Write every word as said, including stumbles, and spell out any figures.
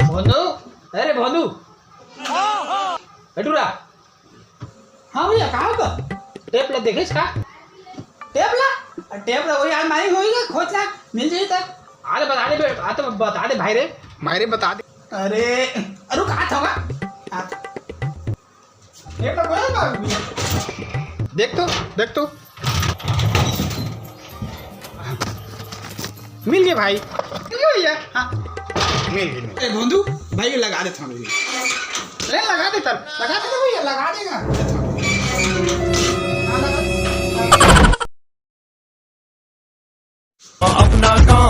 भोंदू, अरे भोंदू, ए टूरा। हाँ भैया, का होगा? टेप ला देखेस का? टेप ला? टेप ला वही अलमारी में होई गा, खोज ला, मिल जाई त। अरे बता दे बे, आ तो बता दे भाई रे, भाई रे बता दे। अरे, अरे कहाँ था वहाँ? हाँ। टेप ला कोई बात नहीं। देख तो, देख तो। मिल गए भाई, मिल गए भैया। हाँ, मिल गए, मिल गए। ए भोंदू, भाई के लगा देता हूँ। ले लगा दे तब, लगा दे तो भैया, लगा देगा। हाँ, लगा दे। अपना काम